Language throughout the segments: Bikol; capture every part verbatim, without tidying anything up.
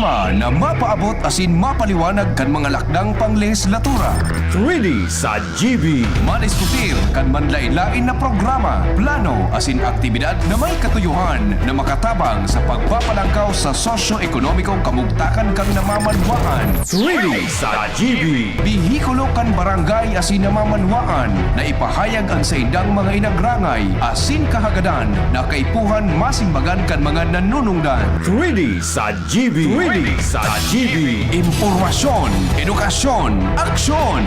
na mapaabot asin mapaliwanag kan mga lakdang panglehislatura. Three D sa G B. Maniskutir kan manlain-lain na programa, plano asin aktibidad na may katuyohan na makatabang sa pagpapalangkaw sa sosyo-ekonomikong kamugtakan kan namamanwaan. Three D sa G B. Bihikulo kan barangay asin namamanwaan na ipahayag an saindang mga inagrangay asin kahagadan na kaipuhan masimbagan kan mga nanunungdan. Three D sa G B. Three D sa G B. Impormasyon, edukasyon, aksyon.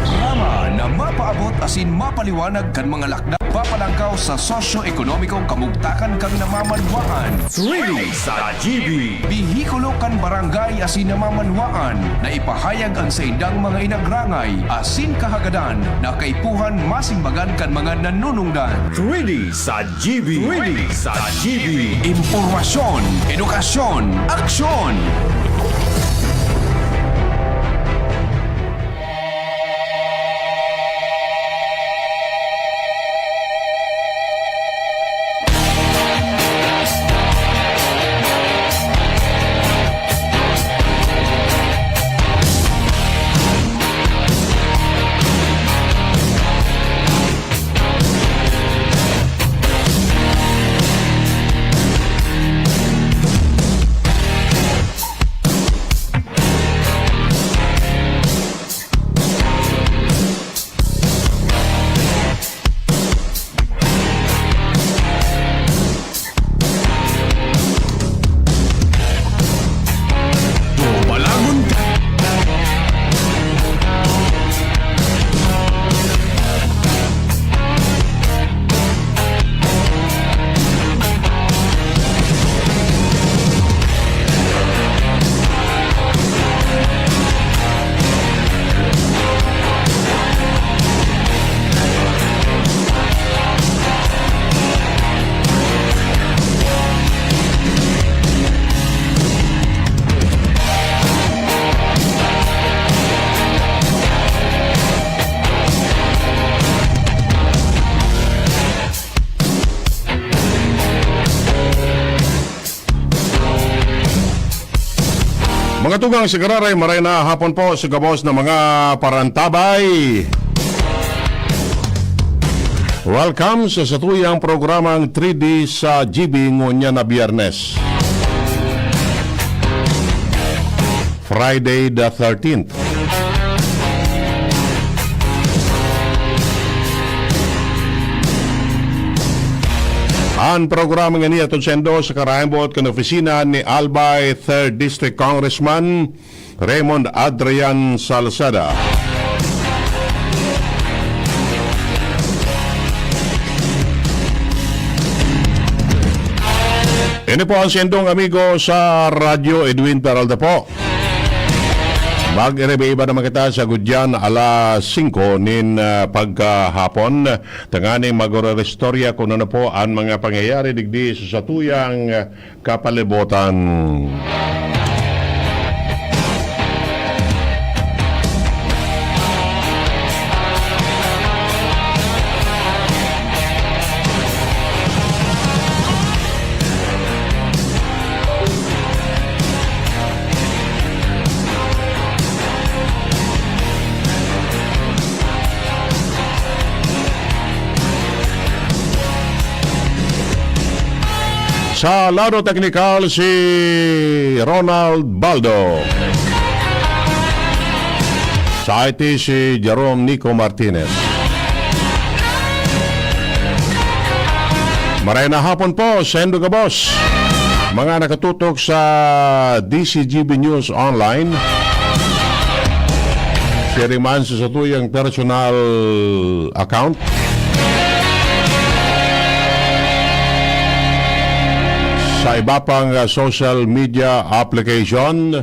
Programa na mapaabot asin mapaliwanag kan mga lakdang papalangkaw sa sosyo-ekonomikong kamugtakan kan namamanwaan. Three D sa G B. Bihikulo kan barangay asin namamanwaan na ipahayag an saindang mga inagrangay asin kahagadan na kaipuhan masimbagan kan mga nanunungdan. Three D sa G B. Three D sa G B. Impormasyon, edukasyon, aksyon. Dumalagon ka. Mga tugang sa giraray, maray na hapon po sa gabos na mga parantabay. Welcome sa satuyang programang three D sa G B ngunyan na Biyernes, Friday the thirteenth. An programa ngani hatod saindo sa karayang boot kan opisina ni Albay Third District Congressman Raymond Adrian Salceda. Ini po ang saindong amigo sa Radyo, Edwin Peralta po. Mag-iriba-iba naman kita sa gudyan alas singko nin, ah, pagkahapon. Tanganing magre-restorya kun ano po an mga pangyayari digdi sa satuyang kapalibutan. Sa lado teknikal, si Ronald Baldo. Sa I T, si Jerome Nico Martinez. Maray na hapon po, saindo gabos, mga nakatutok sa D C G B News Online. Siring man sa satuyang personal account, sa iba pang, ah, social media application,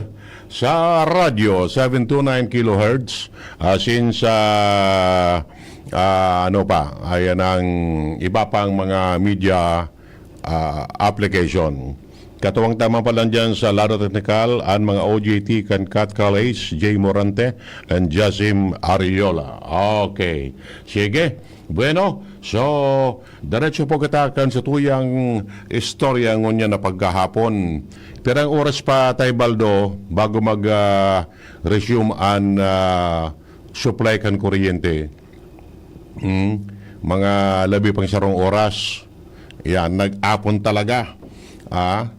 sa radyo, seven two nine kilohertz, asin sa, ah, ano pa, ayan ang iba pang mga media, ah, application. Katuwang tama pa lang dyan sa Lado Technical, an mga O J T kan Kat College, Jay Morante, and Jazim Ariola. Okay. Sige. Bueno, so, diretso po kita kan sa tuyang istorya ngunyan na pagkahapon. Pirang oras pa, Tay Baldo, bago mag, ah, resume an, ah, supply kan kuryente? Hmm? Mga labi pang sarong oras. Yan, nag-apon talaga. Ah,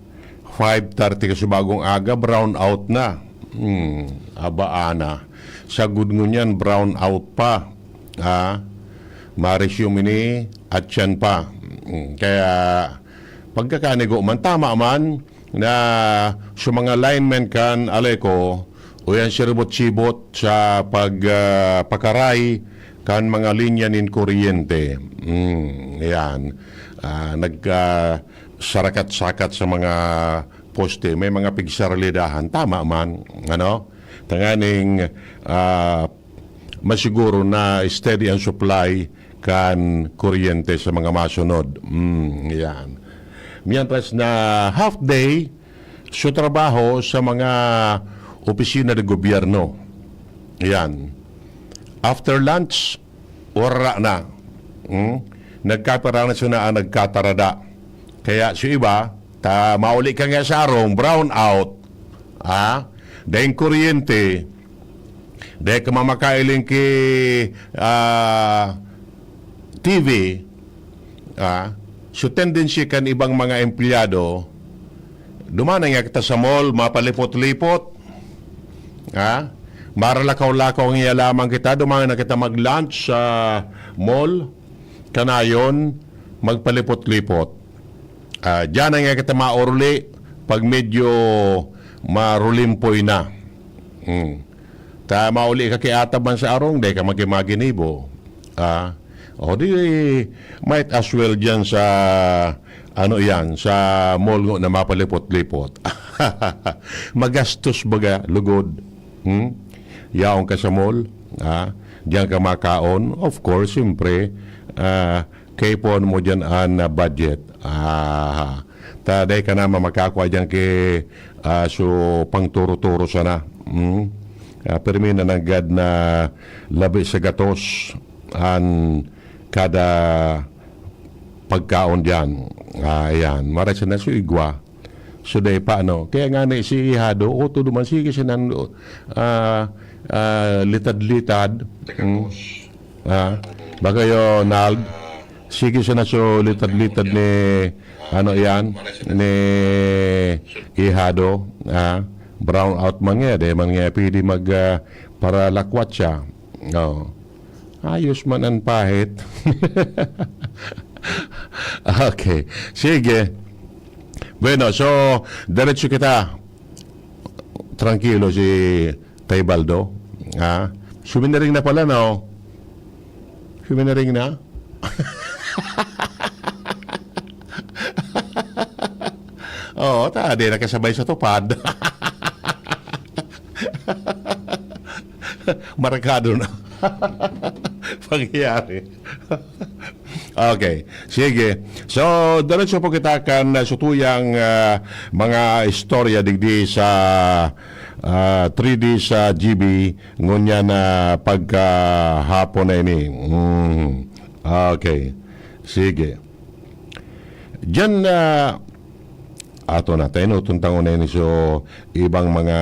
five thirty kasi bagong aga, brown out na. Hmm, aba, ana. Sagod ngunyan, brown out pa. Ah, ma-resume ini, at yan pa. Hmm, kaya, pagkakanigo man, tama man, na sa mga linemen kan Aleco, o yan siribot-sibot sa pag, ah, pakaray kan mga linya nin kuryente. Mm, yan. Ah, nag, ah, sarakat-sakat sa mga poste, may mga pigsaralidahan. Tama man, ano? Tanganing, ah, masiguro na steady ang supply kan kuryente sa mga masunod. Mm, yan. Mientras na half day, su trabaho sa mga opisina de gobyerno. Yan. After lunch, wara na. Hmm? Nagkapirana sina ang nagkatarada. Kaya si iba, ta mauli ka nga sa arong, brown out. Ha? Dahil kuryente, dahil ka mamakailing ki, ah, T V, ah, so tendency kan ibang mga empleyado, duman na nga kita sa mall, mapalipot-lipot. Ha? Maralakaw-lakaw nga lamang kita, duman na kita mag-lunch sa mall. Kanayon, magpalipot-lipot. Ah, diyan na nga kita mauruli pag medyo marulimpoy na. Hmm. Ta mauli ka ki atab man sa arong, dai ka magimaginibo. Ah, o di, might as well diyan sa, ano yan, sa mall ngo na mapalipot-lipot. Magastos baga, lugod. Hmm? Yaon ka sa mall, ah, diyan ka makaon. Of course, siyempre, ah, kaipon mo diyan an, ah, budget. Ah, ta dai ka na makakua diyan ki, ah, so pangturo-turo sana. Hmm? Ah, pirmi na nanggad na labi sa gatos an kada pagkaon diyan. Ah, ayan. Maray sana so igwa. So, dai pa, ano? Kaya nga ni si Ihado, o, todo man, sige siya nang, ah, ah, litad-litad. Hmm. Ah, baka yun, Nald. Sige siya na so litad-litad ni, ano yan, ni Ihado. Ah, brown out man nga, dai man nga pwede mag, ah, paralakwat siya. Oh. Ayos man ang pahit. Okay. Sige. Bueno, so, diretso kita. Tranquilo si Tay Baldo. Ha? Suminaring na pala, no? Suminaring na? Oo, ta, di nakasabay sa tupad. Markado na. Pangyayari. Okay. Sige. So, diretso po kita kan, ah, sutuyang, ah, mga istorya digdi sa, ah, three D sa G B, ngunyan na pagkahapon na ini. Mm. Okay. Sige. Diyan na, ato na, tayo no, tuntangon na ini. So, ibang mga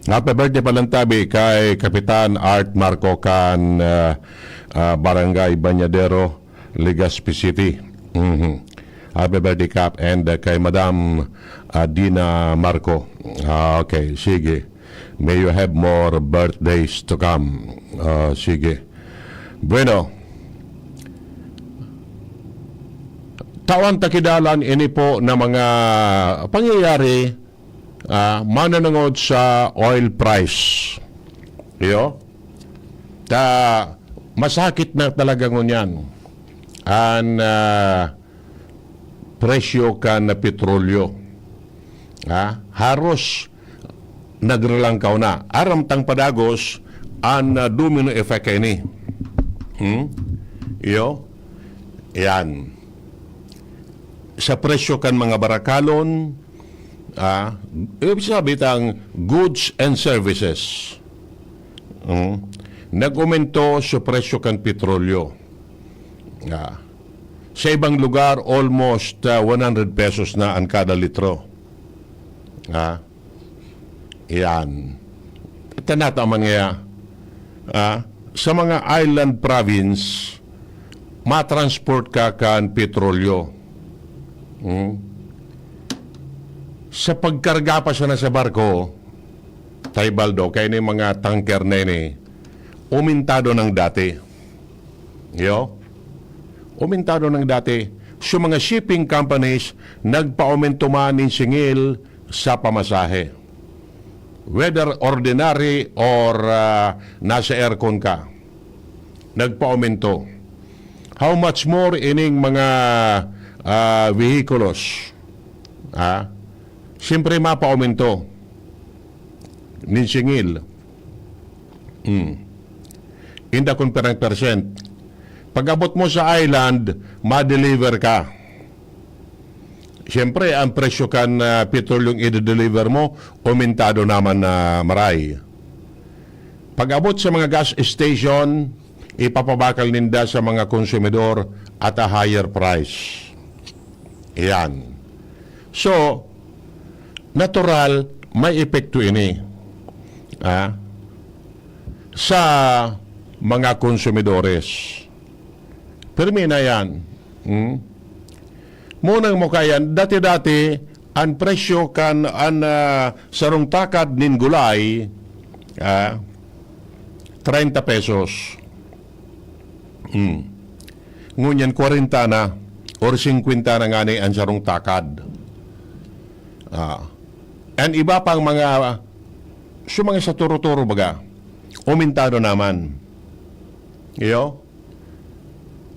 happy birthday palan tabi kay Kapitan Art Marco kan, ah, ah, Barangay Bañadero, Legazpi City. Mhm. Happy birthday, Kap, and, ah, kay Madam, ah, Dina Marco. Ah, okay, sige. May you have more birthdays to come. Ah, sige. Bueno, tawan ta ki dalan ini po na mga pangyayari, ah, mananangod sa oil price. Iyo? Ta, masakit na talaga ngunyan an, ah, presyo kan petrolyo. Ha? Haros nagralangkaw na. Aram tang padagos an, ah, domino effect kaini. Hmm? Iyo? Yan. sa presyo kan mga barakalon, ah, ibig sabi tang goods and services. Mm. Nag-aumento sa presyo kan petrolyo. Ah. Sa ibang lugar, almost, ah, one hundred pesos na an kada litro. Ah. Iyan. Tanata man ngaya, ah, sa mga island province, matransport ka kan petrolyo. Hmm? Sa pagkarga pa sana sa barko, Tay Baldo, kaya ni mga tanker na ini, umintado ng dati. Yo? Umintado ng dati. So, mga shipping companies, nagpa-aumento man nin singil sa pamasahe. Whether ordinary or, ah, nasa aircon ka, nagpa-aumento. How much more ining mga, ah, vehikulos? Ah, siyempre, mapa-aumento nin singil. Hmm. Inda kun pirang percent. Pag-abot mo sa island, ma-deliver ka. Siyempre, ang presyo kan, ah, petrolyong i-deliver mo, aumentado naman na maray. Pag-abot sa mga gas station, ipapabakal ninda sa mga konsumidor at a higher price. Iyan. So, natural, may epekto ini, ah, sa mga konsumidores. Pirmi na yan. Hmm? Munang mo kayan, dati-dati, ang presyo kan an, ah, sarong takad nin gulay, ah, treinta pesos. Hmm. Ngunyan, kwarenta na or singkwenta na ngani ang sarong takad. Ah. And iba pang mga, so mga sa turo-turo baga, aumentado naman. Iyo?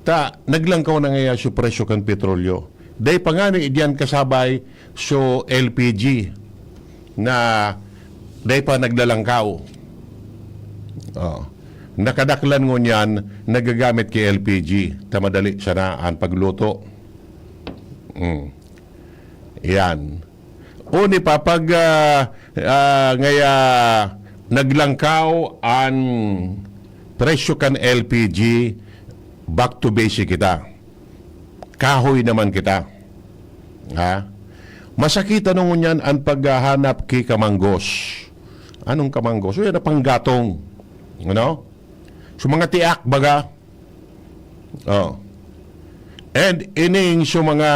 Ta, naglangkaw na ngaya so presyo kan petrolyo. Dai pa ngani diyan kasabay so L P G na dai pa naglalangkaw. Oh. Nakadaklan ngunyan nagagamit ki L P G ta madali sana an pagluto. Mm. Yan. Uni pa, pag, ah, ah, ngaya naglangkaw an presyo kan L P G, back to basic kita. Kahoy naman kita. Ha? Masakit ano ngunyan an paghahanap ki kamanggos. Anong kamanggos? So, yan ang panggatong. Ano? So, mga tiak, baga. Oh. And ining so mga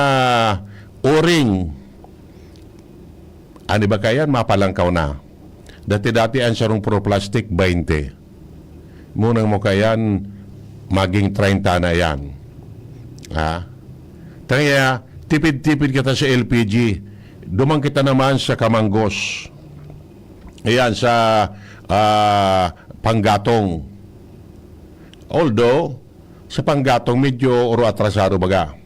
uring, ano ba kayan? Mapalangkaw na. Dati-dati ang sarong puro plastic, baynte. Munang mo kayan, maging treinta na yan. Ha? Kaya, tipid-tipid kita sa L P G. Duman kita naman sa kamanggos. Ayan, sa, ah, panggatong. Although, sa panggatong, medyo oro atrasado baga.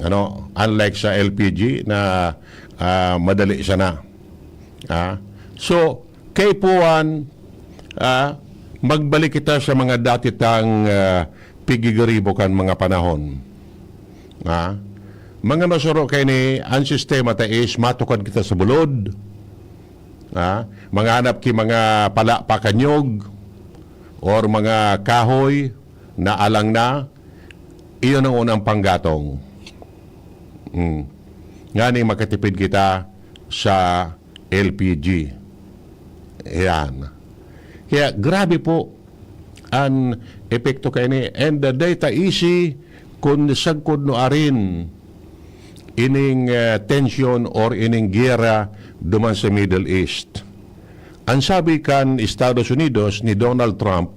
Ano, unlike sa L P G na, ah, madali sana. Ah, so, kaipuhan, ah, magbalik kita sa mga dati tang, ah, pigigiribo kan mga panahon. Ah, mga masuro kay ni, ang sistema ta is matukad kita sa bulod. Ah, manghanap ki mga pala pakanyog or mga kahoy na alang na, iyon ang unang panggatong. Mm. Ngani makatipid kita sa L P G. Ayan. Kaya grabe po an epekto kaini. And, uh, dai ta easy kun sagkod no arin ining, uh, tensyon or ining giyera duman sa Middle East. Ang sabi kan Estados Unidos ni Donald Trump,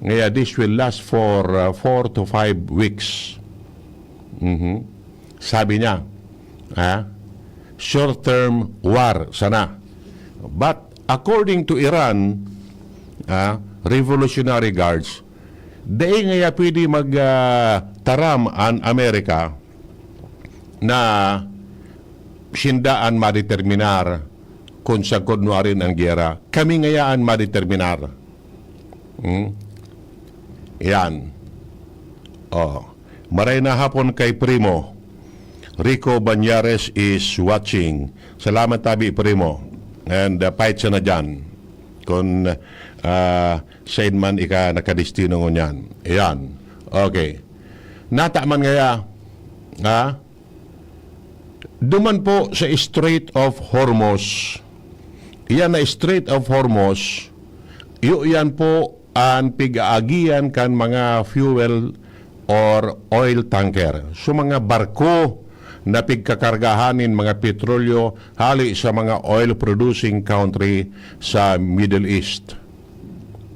ngaya this will last for, uh, four to five weeks. Mhm. Sabi niya, ah, short-term war sana. But according to Iran, ah, Revolutionary Guards, dai ngaya pwede mag, ah, taram an Amerika na sinda an madeterminar kun sagkod nuarin an giyera. Kami ngaya an madeterminar. Hmm? Yan. Oh. Maray na hapon kay Primo. Rico Banyares is watching. Salamat tabi, primo. And, ah, pait siya na dyan. Kun, ah, sain man ika nakadestino ngunyan. Ayan. Okay. Nata man ngaya, ha? Duman po sa Strait of Hormuz. Iyan na Strait of Hormuz, iyo yan po an pig-aagihan kan mga fuel or oil tanker. So, mga barko na pigkakargahan nin mga petrolyo hali sa mga oil producing country sa Middle East.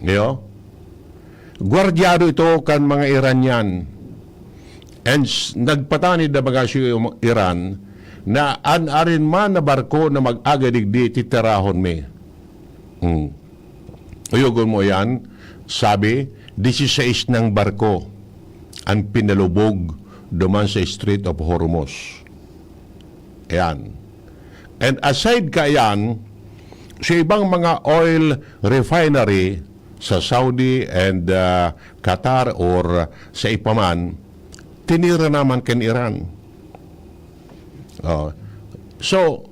Iyo? Gwardyado ito kan mga Iranian. And s- nagpatanid na baga si Iran na an arin man na barko na mag-aga digdi, titirahon mi. Hmm. Uyogon mo yan, sabi, dieciséis nang barko an pinalubog duman sa Strait of Hormuz. Ayan. And aside kaiyan, sa ibang mga oil refinery sa Saudi and, ah, Qatar or sa iba man, tinira naman kan Iran. Oh. So,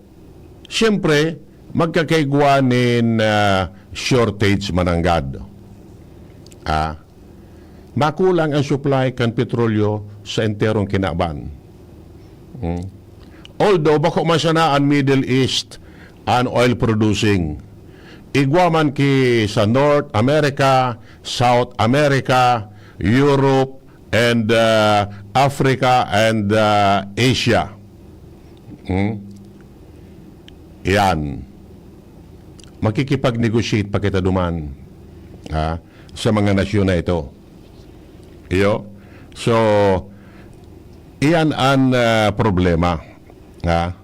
siyempre, magkakaigwa nin, ah, shortage mananggad. Ah, makulang ang supply kan petrolyo sa enterong kinaban. Hmm. Although bako man sana an Middle East an oil producing, igwa man ki sa North America, South America, Europe, and, uh, Africa and, uh, Asia. Hmm? Yan. Makikipag-negotiate pa kita duman, ha, sa mga nasyon na ito. Iyo. So, iyan an, ah, problema, ha,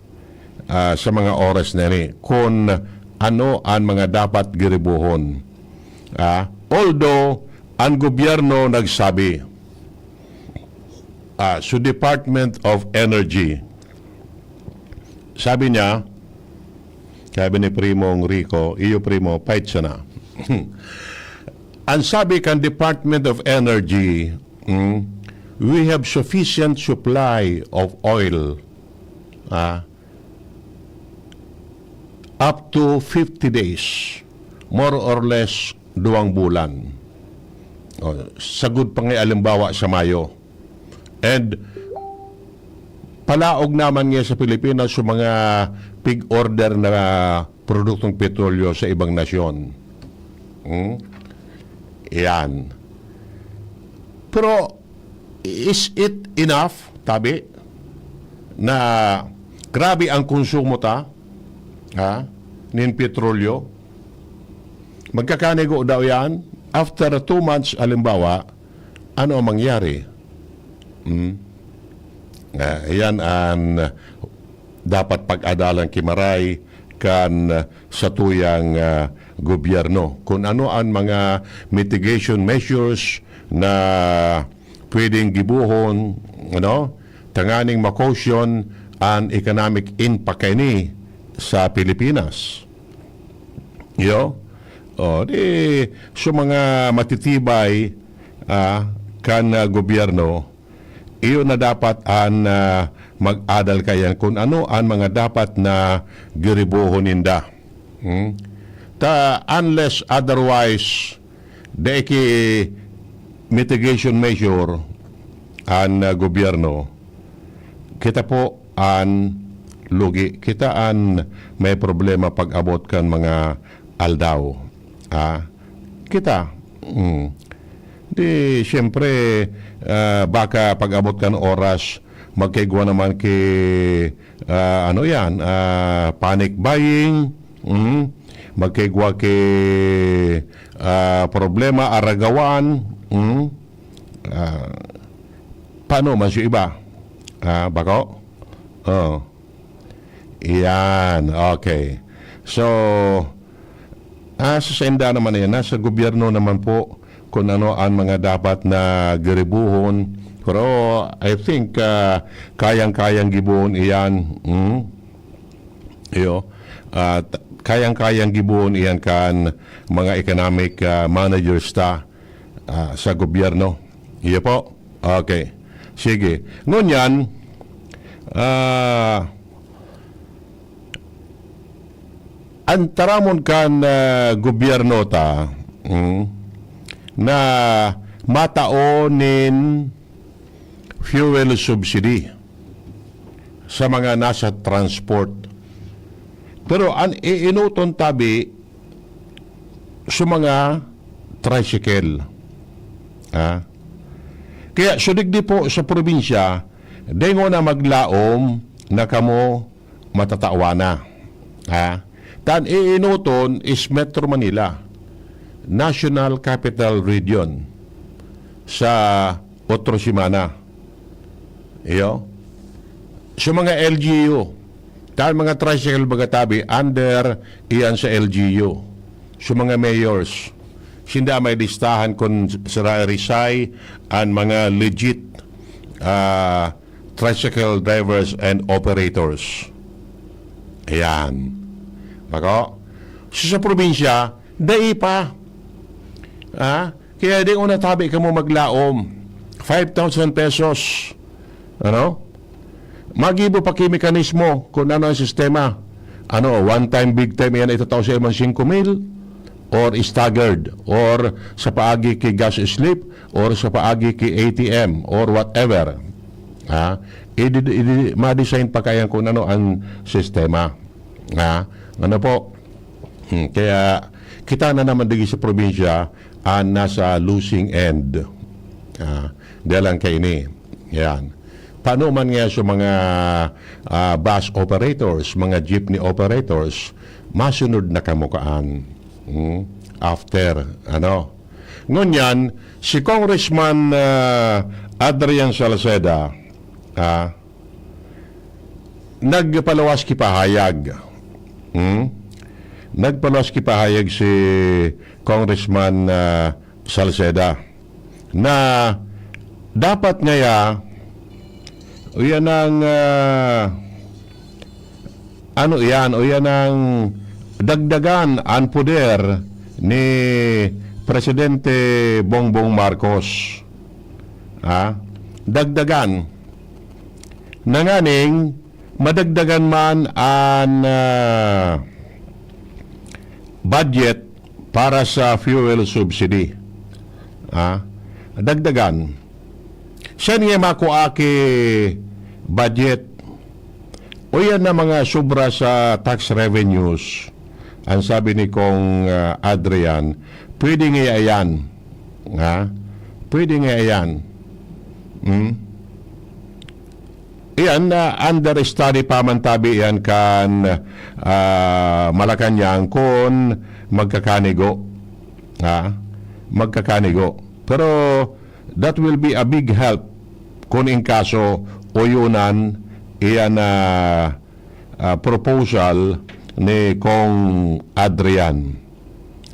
ah, sa mga oras na ini, kun ano an mga dapat giribohon. Ah, although, an gobyerno nagsabi, ah, so Department of Energy, sabi niya, sabi ni Primong Rico, iyo, Primo, pait sana. Ang sabi kan Department of Energy, mm, "We have sufficient supply of oil, ah, up to fifty days, more or less duwang bulan." O, sagud pa nga, alimbawa, sa Mayo. And palaog naman nga sa Pilipinas sa mga pig-order na produktong petrolyo sa ibang nasyon. Hmm? Yan. Pero, is it enough, tabi, na grabe ang konsumo ta, ha, nin petrolyo? Magkakanigo daw yan? After two months, halimbawa, ano ang mangyari? Hmm? Ah, yan ang dapat pag-adalan ki Maray kan satuyang, ah, gobyerno. Kung ano ang mga mitigation measures na pwedeng gibohon, ano, tanganing ma-cushion an economic impact kaini sa Pilipinas. Iyo? O, di, so mga matitibay, ah, kan, ah, gobyerno, iyo na dapat an, ah, mag-adal kaiyan kung ano an mga dapat na giribohon ninda. Hmm? Ta, unless otherwise, dai ki mitigation measure an, ah, gobyerno, kita po an lugi, kita an may problema pag-abot kan mga aldaw. Ah, kita. Hmm. Di, siyempre, ah, baka pag-abot kan oras, magkaigwa naman ki, ah, ano yan, ah, panic buying, mm, magkaigwa ki, ah, problema, aragawan, mm, ah, paano man sa iba? Ah, bako? Oh. Iyan, okay. So, ah, sa sainda naman yan, nasa gobyerno naman po kung ano ang mga dapat na giribuhon. Pero I think, ah, kayang-kayang gibohon iyan. Hmm? Iyo. At kayang-kayang gibohon iyan kan mga economic, ah, managers ta, ah, sa gobyerno. Iyo po. Okay. Sige. Ngunyan, Ah, an taramon kan, ah, gobyerno ta, mm, na matao nin fuel subsidy sa mga nasa transport. Pero an iinoton tabi sa mga tricycle. Ha? Kaya so digdi po sa probinsya, dengo na maglaom na kamo matatawan na. Ha? Tan iinoton is Metro Manila, National Capital Region, sa otro semana. Iyo. Sa mga L G U, tan mga tricycle baga tabi, under iyan sa L G U. Sa mga mayors, sinda may listahan kung sira-, risay an mga legit, ah, tricycle drivers and operators. Ayan. Bako? So, sa probinsya, dai pa. Ah? Kaya di una tabi kamo maglaom. Five thousand pesos. Ano? Magibo pa ki mekanismo kung ano ang sistema. Ano, one time, big time, yan itatao sa imong singko mil? Or staggered? Or sa paagi ki gas slip? Or sa paagi ki A T M? Or whatever? Ha? Idi, idi, ma-design pa kaya kung ano ang sistema. Ha? Ano po? Hmm, kaya kita na naman digi sa probinsya ang nasa losing end. Ah, dahil lang kaini. Yan. Paano man nga sa mga, ah, bus operators, mga jeepney operators, masunod na kamukaan. Hmm? After, ano? Ngunyan, si Congressman, ah, Adrian Salceda, ah, nagpaluwas ki pahayag. Hmm? Nagpaluwas ki pahayag si Congressman, ah, Salceda na dapat ngaya, o yan ang, ah, ano yan, o yan ang dagdagan ang poder ni Presidente Bongbong Marcos. Ha? Dagdagan. Nanganing madagdagan man an, ah, budget para sa fuel subsidy. Ah, dagdagan. Siya niya makua ki budget. O yan na mga sobra sa tax revenues. Ang sabi ni Kong, ah, Adrian, pwede nga yan. Ha? Pwede nga yan. Hmm? Iyan, ah, under study pa man tabi iyan kan, ah, Malacañang kun magkakanigo. Ha? Magkakanigo. Pero that will be a big help kun in kaso uyunan iyan na, ah, proposal ni Kong Adrian.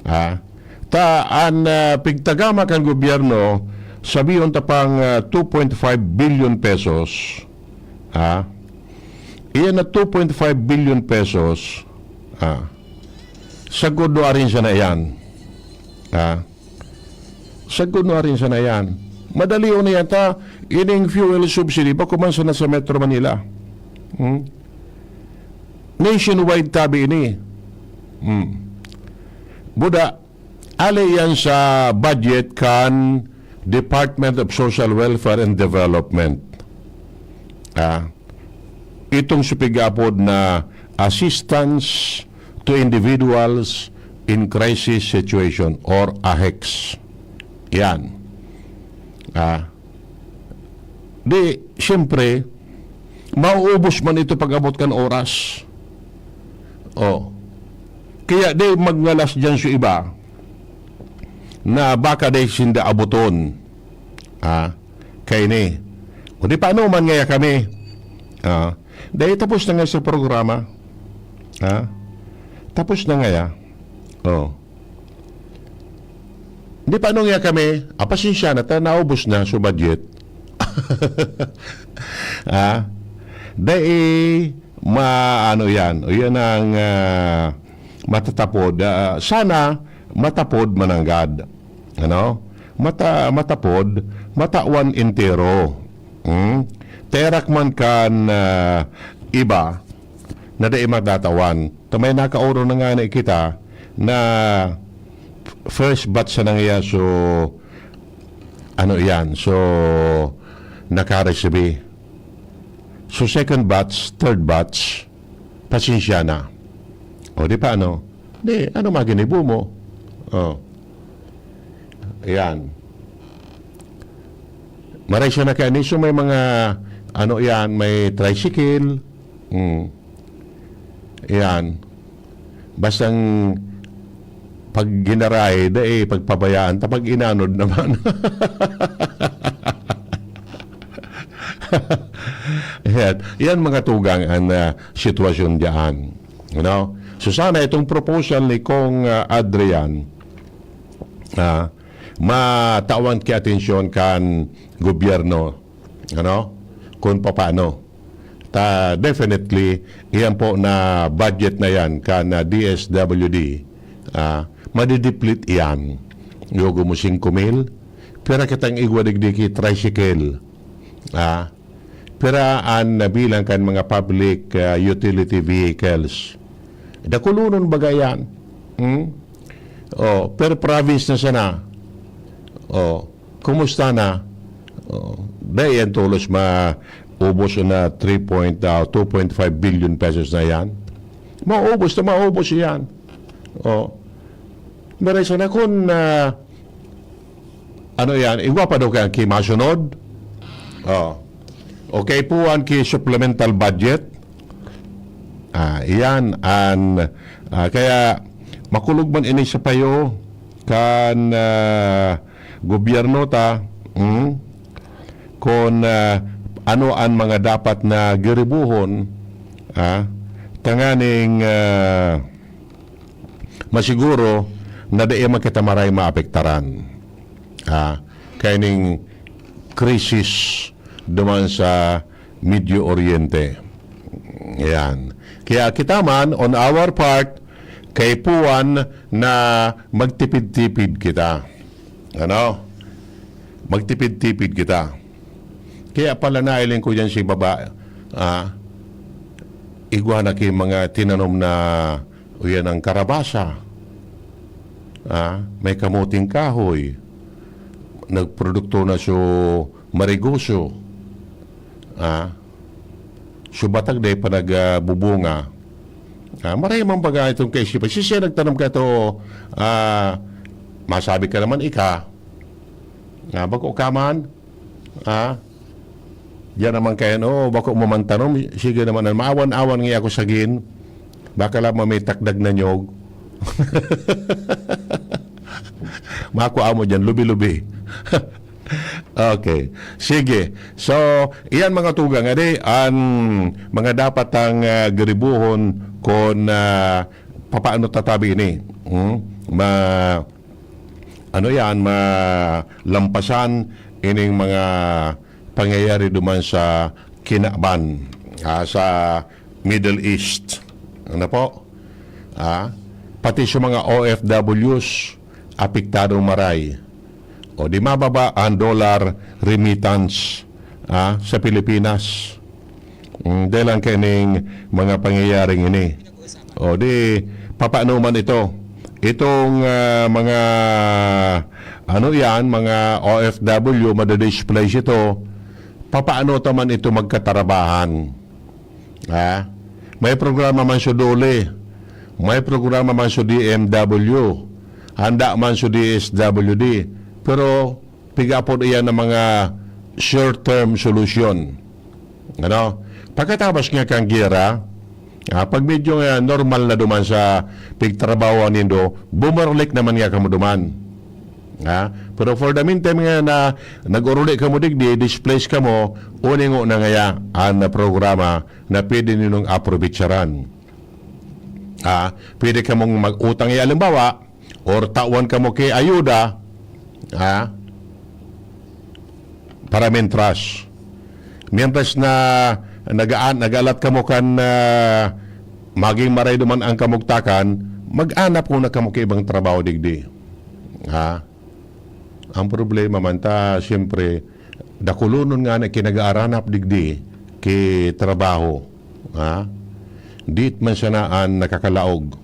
Ha? Ta an, ah, pigtagama kan gobyerno, sabihon ta pang, ah, two point five billion pesos. Ha? Iyan na two point five billion pesos. Ha? Sagkod no arin sana iyan. Ha? Sagkod no arin sana iyan. Madali na yan ta, ining fuel subsidy, bako man sana sa Metro Manila. Hmm? Nationwide tabi ini. Hmm. Buda, ali yan sa budget kan Department of Social Welfare and Development. Ah, itong sa pig-aapod na Assistance to Individuals in Crisis Situation or AHECS. Yan. Ah, di, siyempre, mauubos man ito pag-abot kan oras. Oh. Kaya di magngalas diyan sa iba na baka di sinda abuton. Ah, kaini. O di paano man ngaya kami? Ah, dahil tapos na nga sa programa. Ah, tapos na ngaya. Oh. Di paano ngaya kami? Ah, pasensya na, ta naubos na sa budget. Ah, dai ma-, ano yan. O yan ang, ah, matatapod. Ah, sana matapod mananggad. Ano? Mata-, matapod, matawan entero. Hmm? Terak man kan, ah, iba na dai matatawan. Ta may nakaorong na ngani kita na first batch na niya, so, ano yan, so, nakaresibi. So, second batch, third batch, pasensya na. O, di pa, ano? Di, ano maginibo mo? O. Ayan. Maray siya na kaya niso may mga, ano yan, may tricycle. Hmm. Ayan. Bastang pag ginaray, dai pagpabayaan, ta pag inanod naman. Ayan. Yan mga tugang ang, ah, sitwasyon diyan. You know? So sana itong proposal ni Kong, ah, Adrian, ah, matawan ki atensyon kan gobyerno, ano? Kung papaano. Ta, definitely, iyan po na budget na yan kan, ah, D S W D, ah, madideplete iyan. Yogo mo singko mil, pira kitang igwa digdi ki tricycle, ah, pira an nabilang kan mga public, ah, utility vehicles. Dakulonon baga yan. Hmm? Oh, per province na sana. Oh, kumusta na? Oh, dai yan tolos maubos na three point, ah, two point five billion pesos na yan. Maubos na maubos yan. Oh. Maray sana kun, ah, ano yan, igwa pa daw kaya ki masunod? Oh. Okay po, an ki supplemental budget. Ah, iyan an, ah, kaya makulog man ini sa payo kan, ah, gobyerno ta, hmm? Kun, ah, ano an mga dapat na giribuhon, ah, tanganing, ah, masiguro na dai man kita maray maapektaran, ah, kaining krisis duman sa Medio Oriente. Ayan. Kaya kita man, on our part, kaipuhan na magtipid-tipid kita. Ano? Magtipid-tipid kita. Kaya pala nailing ko dyan si baba, ah, igwa na ki mga tinanom na, o yan ang karabasa. Ah, may kamuting kahoy. Nagprodukto na so marigoso. Ah, so batag dai pa nag, ah, bubunga. Ah, maray man baga itong kaisipan. Si siya nagtanom ka to, ah, masabi ka naman ika. Ah, bako ka man. Ah, diyan naman kayo, no? Bako mo man tanom. Sige naman, maawan-awan nga ako sagin. Baka lang may takdag na nyog. Makua mo dyan, lubi-lubi. Okay. Sige. So, iyan mga tugang, adi, ang mga dapat ang, ah, giribuhon kun, ah, papaano tatabi ini. Hmm? Ma-, ano yan, malampasan ining mga pangyayari duman sa kinaban, ah, sa Middle East. Ano po? Ah, pati sa mga O F Ws, apektadong maray. O di mababa ang dollar remittance, ah, sa Pilipinas. Mm, dahil lang kaining mga pangyayaring ini. O di, papaano man ito? Itong, ah, mga, ano yan, mga O F W, madadisplace ito. Papaano ta man ito magkatarabahan? Ha? May programa man sa DOLE, may programa man sa D M W, handa man sa D S W D, pero piga pod iyan ang mga short-term solution. Ano? Pagkatapos nga kang giyera, ah, pag medyo nga normal na duman sa pigtrabaho nindo, bumalik naman nga kamo duman. Ha? Pero for the meantime nga na nag-uruli kamo digdi, displace kamo, uningo na ngaya ang programa na pwede ninyong aprovecharaan. Ha? Pwede kamong mag-utang, ya, halimbawa, or tawan kamo ki ayuda, ha? Para mientras. Mientras na nagaan, nag-alat kamo kan, ah, maging maray duman ang kamugtakan, mag-anap ko na kamo ki ibang trabaho digdi. Ha? Ang problema man ta, siyempre, Dakulonon nga na kinagaaranap digdi ki trabaho, ha? Dit man sana an nakakalaog.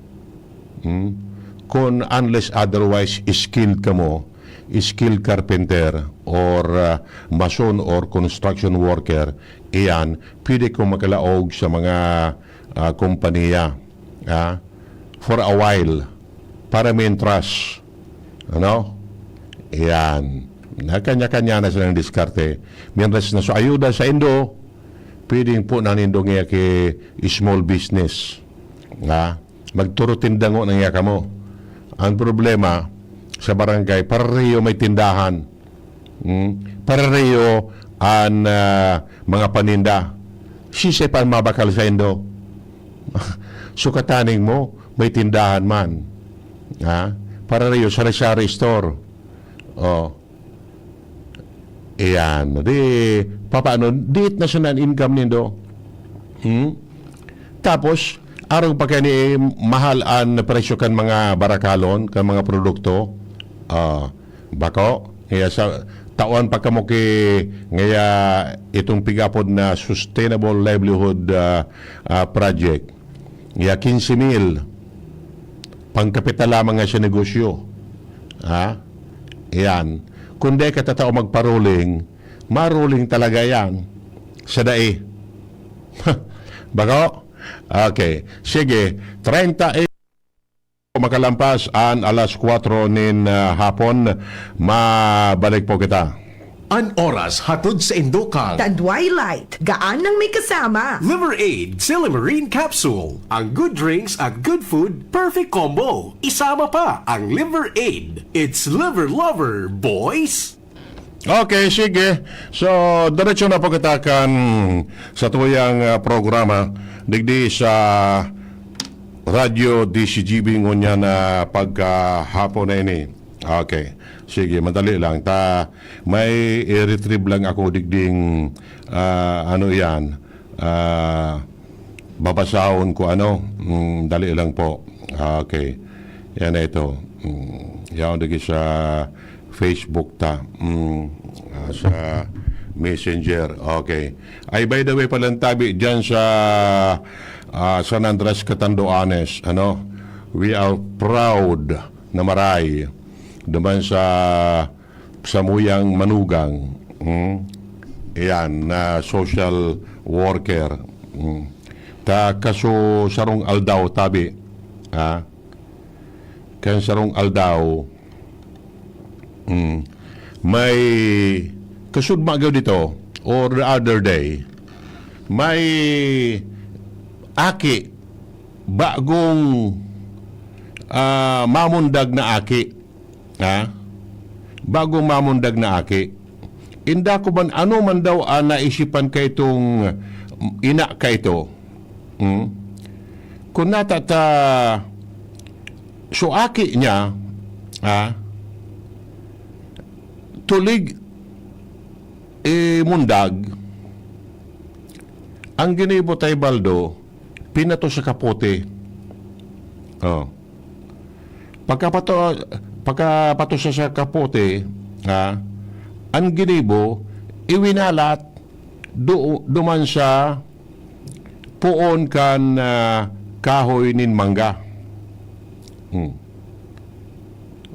Hmm? Kun unless otherwise skilled kamo, skilled carpenter or, ah, mason or construction worker, iyan, pwede ko makalaog sa mga, ah, kompanya, ah, for a while, para mientras, ano? Iyan. Na kanya-kanya na silang diskarte. Mientras na sa ayuda sa indo, pwedeng po na nindo nga ki small business. Ha? Magturo tindango na nga kamo. Ang problema, sa barangay, pareho may tindahan. Hmm? Pareho an, ah, mga paninda. Sisay pa an mabakal sa indo? Sukataning mo, may tindahan man. Ha? Pareho, sari-sari store. Oh. Iyan. Di, papaano? Diit na siya na an income nindo. Hmm? Tapos, arog pa kani mahal an presyo kan mga barakalon, kan mga produkto. Ah, bako, kaya sa tawan pa kamo ki, ngaya itong pigapod na sustainable livelihood, ah, ah, project. Kaya quince mil, pangkapital lamang nga sa negosyo. Ha? Iyan. Kung di ka tatao magparuling, maruling talaga yan. Sa dai. Bako? Okay. Sige. Treinta e-, makalampas an alas kwatro nin, ah, hapon. Mabalik po kita. An oras hatod sa indo kan Tandway Light, gaan nang may kasama. Liver Aid Silymarin Capsule. Ang good drinks at good food, perfect combo. Isama pa ang Liver Aid. It's Liver Lover, boys! Okay, sige. So, diretso na po kita kan sa tuyang, ah, programa digdi sa Radyo D C G B ngunyan na pagkahapon na ini. Okay. Sige, madali lang. Ta, may i-retrieve lang ako digding, ah, ano yan, ah, babasahon ko ano. Mm, dali lang po. Okay. Yan na ito. Mm, yan digdi sa Facebook ta. Mm, ah, sa Messenger. Okay. Ay, by the way, palang tabi dyan sa, ah, San Andres, Catanduanes, ano? We are proud na maray duman sa samuyang manugang, hmm? Iyan, na social worker. Hmm. Ta kaso sarong aldaw, tabi. Ha? Kan sarong aldaw, hmm, may kasud magaw dito, or the other day, may aki, bagong, ah, mamundag na aki. Ha? Bagong mamundag na aki. Inda ko man, ano man daw ang naisipan kaitong ina kaito? Hmm? Kung nata ta, so aki niya, ha? Tulig, eh, mundag, ang ginibo tay baldo, pinato sa kapote. Oh. Pagkapato, pagkapato sa, sa kapote, ha, ang ginibo, iwinalat do-, duman sa poon kan, ah, kahoy nin mangga. Hmm.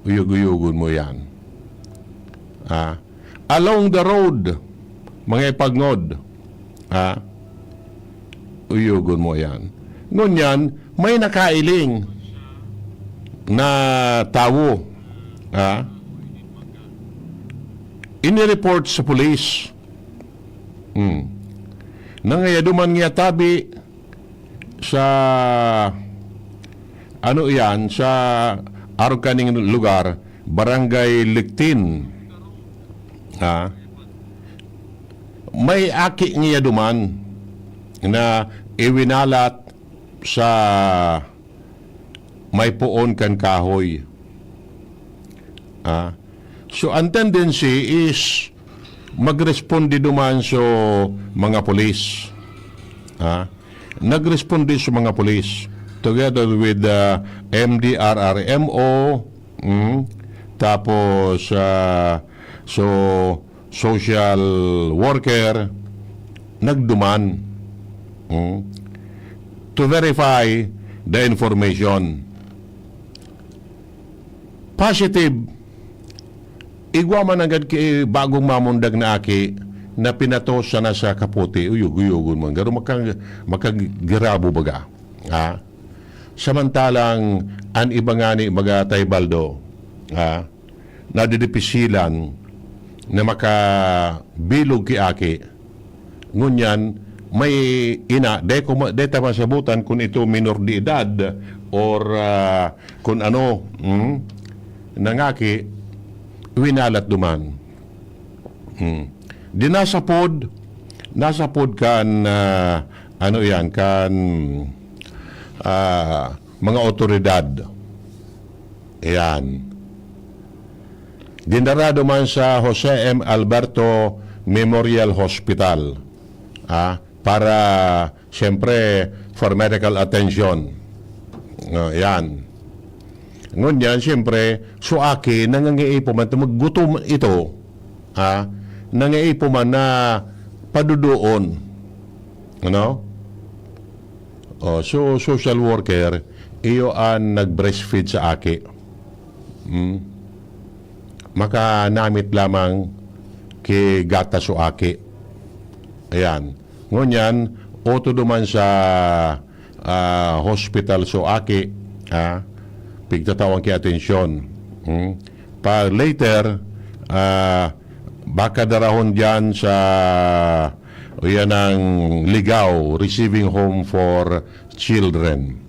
Uyog-uyogon mo yan. Ah, along the road, mga ipagnod. Ha? Uyugon mo yan. Ngunyan, may nakailing na tawo. Ha? Inireport sa pulis. Hmm. Nangayaduman niya tabi sa, ano iyan, sa arog kaning lugar, Barangay Lictin. Ha? May aki niya duman na iwinalat sa may poon kan kahoy. Ha? So, ang tendency is magresponde duman so mga pulis. Ha? Nagresponde sa mga pulis together with the M D R R M O, mm, tapos, ah, so, social worker, nagduman, hmm, to verify the information. Positive, igwa man nanggad ki bagong mamundag na aki na pinatos sana sa kapote, uyog-uyogon man. Garo makag-, makagirabo baga. Ha? Samantalang an iba ngani, baga, Tay Baldo, ha? Nadidipisilan na makabilog ki aki. Ngunyan, may ina, dai ko ma-, dai ta masabutan kun ito minor de edad or, ah, kun ano, hmm, nangaki, winalat duman. Hmm. Di nasapod, nasapod kan, ah, ano yan, kan, ah, mga otoridad. Ayan. Dinara duman sa Jose M. Alberto Memorial Hospital, ah, para, siyempre, for medical attention. No, yan. Ngunyan, siyempre, so aki, nangangaipo man, maggutom ito, ah, nangangaipo man na padudoon. Ano? Oh, so, social worker, iyo an nag-breastfeed sa aki. Hmm? Makanamit lamang ki gatas so aki. Ayan. Ngunyan, oto duman sa, ah, hospital so aki, ah, pigtatawan ki atensyon. Hmm? Pa later, ah, baka darahon diyan sa, o yan ang Ligao, receiving home for children.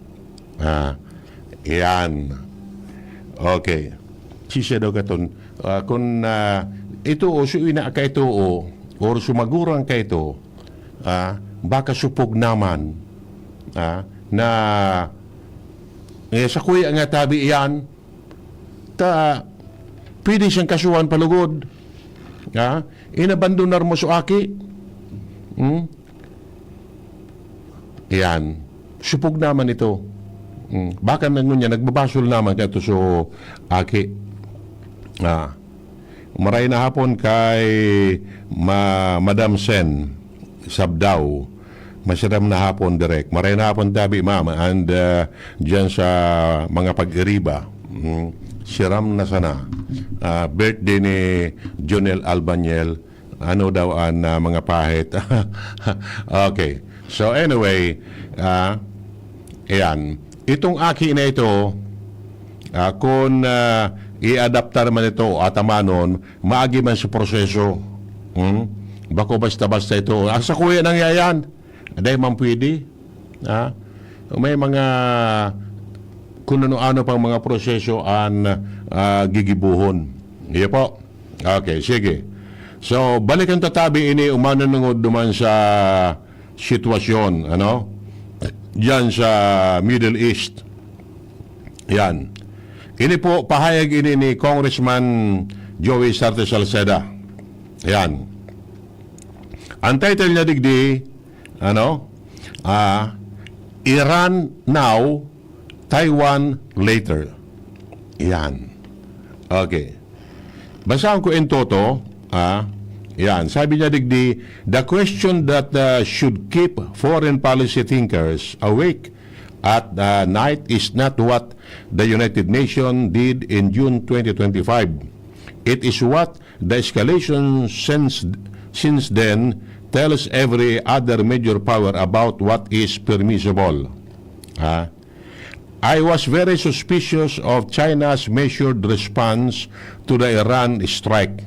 Ah, yan. Okay. Sisya daw katon, ah, kun, ah, ito o, so ina ka ito o, or sumagurang ka ito, ah, baka supog naman, ah, na, eh, sa kuya nga tabi yan, ta, pwede siyang kasuhan palugod. Ha? Inabandonar mo so aki. Hmm? Yan. Supog naman ito. Hmm. Baka na ngunyan, nagbabasol naman ka ito so aki. Ah. Maray na hapon kay Ma-, Madam Sen Sabdao. Masiram na hapon, Direk. Maray na hapon, tabi, ma'am. And, uh, dyan sa mga pag-iriba, mm, siram na sana. Ah, birthday ni Jonel Albaniel. Ano daw ang, ah, mga pahit? Okay. So, anyway, ah, ayan. Itong aki na ito, ah, kung, ah, i-adaptar man ito o atamanon, maagi man sa proseso. Hmm? Bako basta-basta ito. Ang sa kuya nang yayan, dai man pwede. Ha? May mga kung ano-ano pang mga proseso an, ah, gigibohon. Iyo po. Okay, sige. So, balikan ta tabi ini, umano nungod duman sa sitwasyon, ano? Diyan sa Middle East. Yan. Ini po, pahayag ini ni Congressman Joey Sarte Salceda. Yan. Ang title niya digdi, ano? Ah, Iran now, Taiwan later. Yan. Okay. Basahon ko in toto, ah, yan. Sabi niya digdi, "The question that, uh, should keep foreign policy thinkers awake at, uh, night is not what the United Nations did in June twenty twenty-five. It is what the escalation since, since then tells every other major power about what is permissible." Ha? "I was very suspicious of China's measured response to the Iran strike.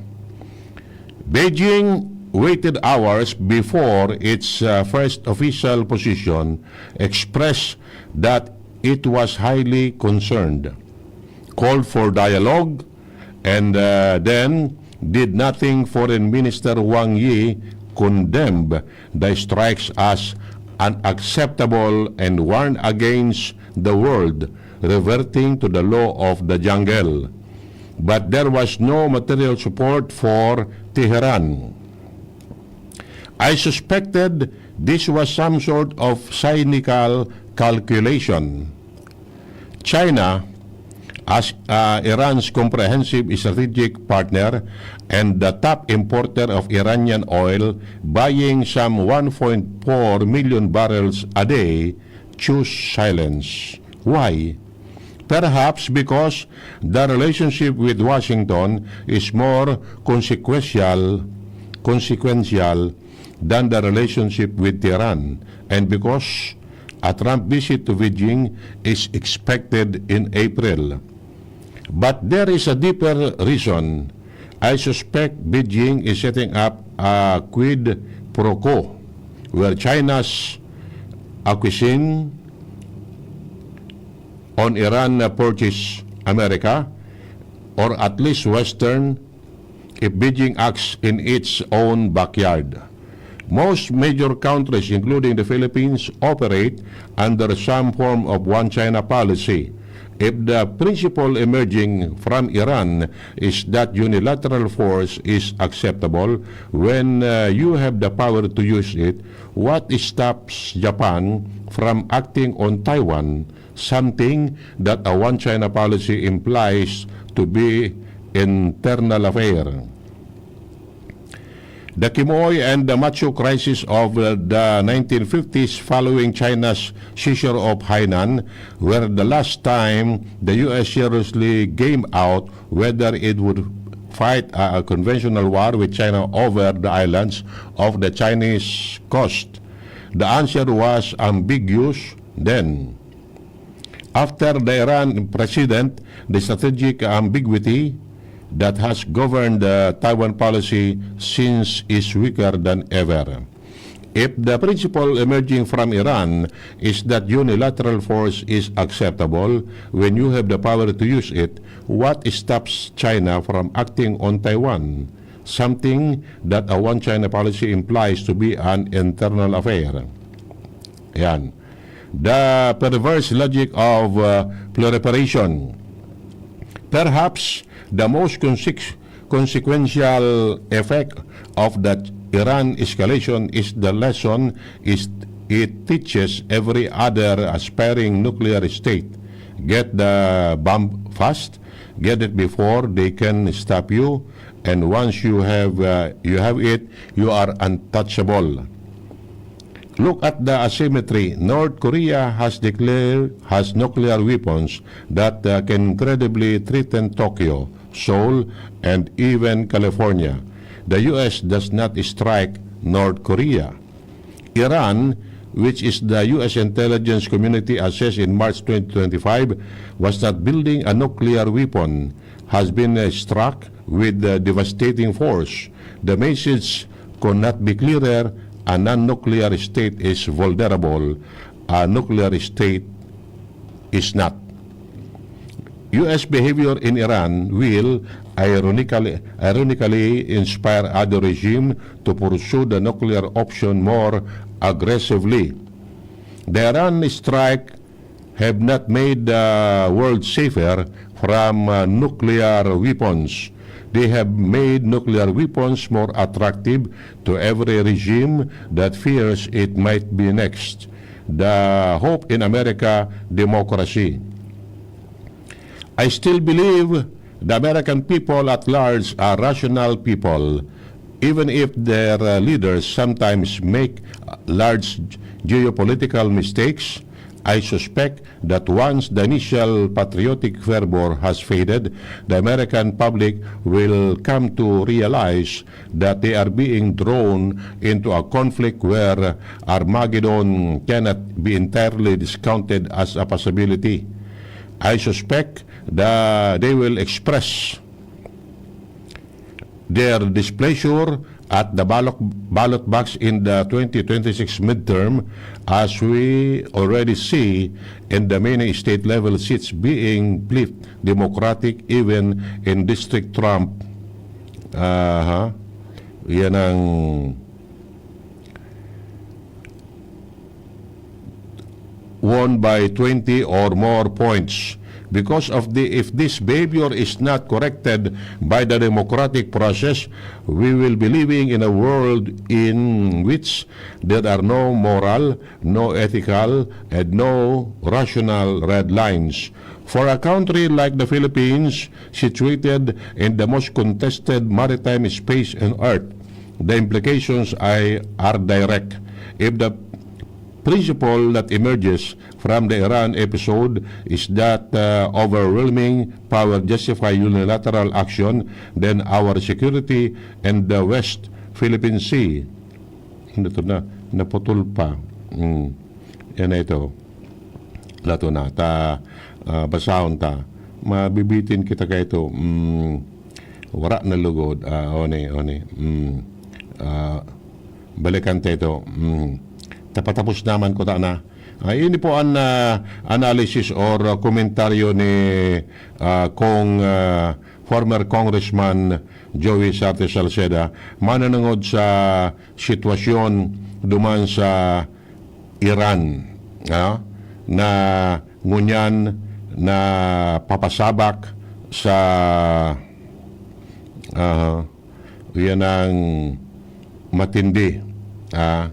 Beijing waited hours before its, uh, first official position expressed that it was highly concerned, called for dialogue, and, uh, then did nothing." Foreign Minister Wang Yi condemned the strikes as unacceptable and warned against the world reverting to the law of the jungle. But there was no material support for Tehran. "I suspected this was some sort of cynical calculation. China, As uh, Iran's comprehensive strategic partner and the top importer of Iranian oil, buying some one point four million barrels a day, choose silence. Why? Perhaps because the relationship with Washington is more consequential, consequential than the relationship with Tehran, and because a Trump visit to Beijing is expected in April. But there is a deeper reason. I suspect Beijing is setting up a quid pro quo where China's acquiescence on Iran purchase America, or at least Western, if Beijing acts in its own backyard. Most major countries, including the Philippines, operate under some form of one China policy. If the principle emerging from Iran is that unilateral force is acceptable when uh, you have the power to use it, what stops Japan from acting on Taiwan, something that a one China policy implies to be internal affair? The Quemoy and the Machu crisis of the nineteen fifties following China's seizure of Hainan were the last time the U S seriously game out whether it would fight a conventional war with China over the islands of the Chinese coast. The answer was ambiguous then. After the Iran precedent, the strategic ambiguity that has governed the Taiwan policy since is weaker than ever. If the principle emerging from Iran is that unilateral force is acceptable when you have the power to use it, what stops China from acting on Taiwan? Something that a one China policy implies to be an internal affair. Yan. The perverse logic of uh, proliferation. Perhaps the most consequential effect of the Iran escalation is the lesson is it teaches every other aspiring nuclear state. Get the bomb fast, get it before they can stop you, and once you have uh, you have it, you are untouchable. Look at the asymmetry. North Korea has declared has nuclear weapons that uh, can credibly threaten Tokyo, Seoul, and even California. The U S does not strike North Korea. Iran, which is the U S intelligence community assessed in March twenty twenty-five, was not building a nuclear weapon, has been uh, struck with uh, devastating force. The message could not be clearer. A non-nuclear state is vulnerable. A nuclear state is not. U S behavior in Iran will ironically, ironically inspire other regime to pursue the nuclear option more aggressively. The Iran strike have not made the world safer from uh, nuclear weapons. They have made nuclear weapons more attractive to every regime that fears it might be next. The hope in America democracy. I still believe the American people at large are rational people, even if their uh, leaders sometimes make uh, large geopolitical mistakes. I suspect that once the initial patriotic fervor has faded, the American public will come to realize that they are being drawn into a conflict where Armageddon cannot be entirely discounted as a possibility. I suspect that they will express their displeasure at the ballot, ballot box in the twenty twenty-six midterm, as we already see in the many state-level seats being flipped Democratic even in District Trump. Aha. Yan ang won by twenty or more points. Because of the, if this behavior is not corrected by the democratic process, we will be living in a world in which there are no moral, no ethical, and no rational red lines. For a country like the Philippines, situated in the most contested maritime space on earth, the implications are, are direct. If the principle that emerges from the Iran episode is that, uh, overwhelming power justify unilateral action, then our security and the West Philippine Sea, ano to na, naputol pa. Mm. Yan na ito. Lato na. Ta, ah, basahon ta. Mabibitin kita kaito. Mm. Wara na lugod. Ah, one, one. Mm. Ah, balikan ta ito. Mm. Tapatapos naman ko ta na. Ah, ini po ang, ah, analysis or, ah, komentaryo ni, ah, Kong, ah, former Congressman Joey Sarte Salceda mananangod sa sitwasyon duman sa Iran, ah, na ngunyan na papasabak sa, ah, yan ang matindi, ah,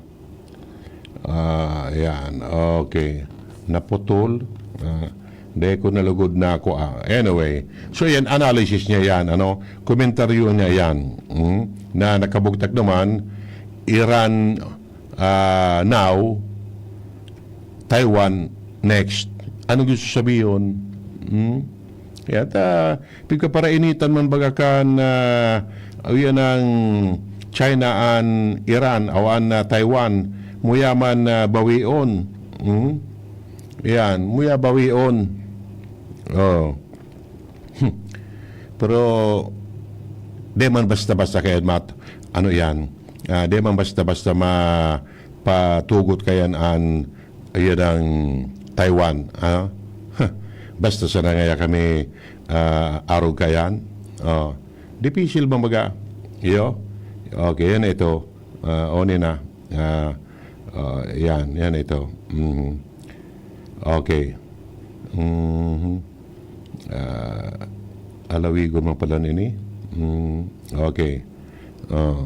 ah, yan, okay. Naputol, ah, dai ko nalugod na ako, ah. Anyway, so yan, analysis niya yan, ano, komentaryo niya yan, mm, na nakabugtak naman, Iran, ah, now, Taiwan next. Ano gusto sabihin? Hmm? Kaya ta, pigkaparainitan man baga kan, ah, yan ang China and Iran o an, ah, Taiwan, muya man, ah, bawion. Hmm? Yan, muya bawion. Oh. Hmm. Pero, di man basta-basta kaya mat-, ano yan, ah, di man basta-basta ma-, patugot kayan an, ayan ang Taiwan, ah. Basta sana ngaya kami, ah, arog kayan. Oh. Dipisil man baga. Iyo? Okay, yan ito. Ah, one na. Ah, ah, yan, yan ito. Mhm. Okay. Mhm. Ah, alawigon man pala nini. Mm, okay. Oh.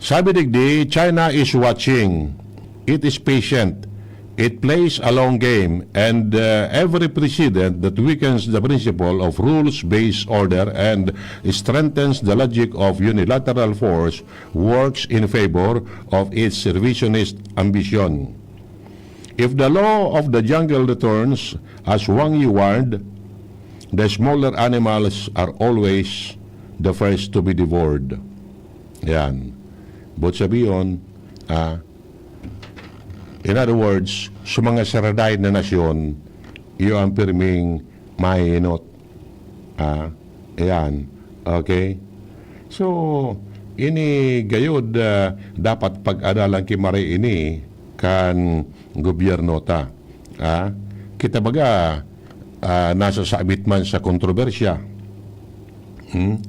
Sabi digdi, "China is watching. It is patient. It plays a long game, and, uh, every precedent that weakens the principle of rules-based order and strengthens the logic of unilateral force works in favor of its revisionist ambition." If the law of the jungle returns as Wang Yi warned, the smaller animals are always the first to be devoured. Yan. But sabiyon, ah, in other words, sa mga saraday na nasyon, iyo ang pirming mahinot. Ah, ayan. Okay? So, ini gayod, ah, dapat pag-adalan ki Mare ini kan gobyerno ta. Ah, kita baga, ah, nasa sabit man sa kontrobersya. Hmm?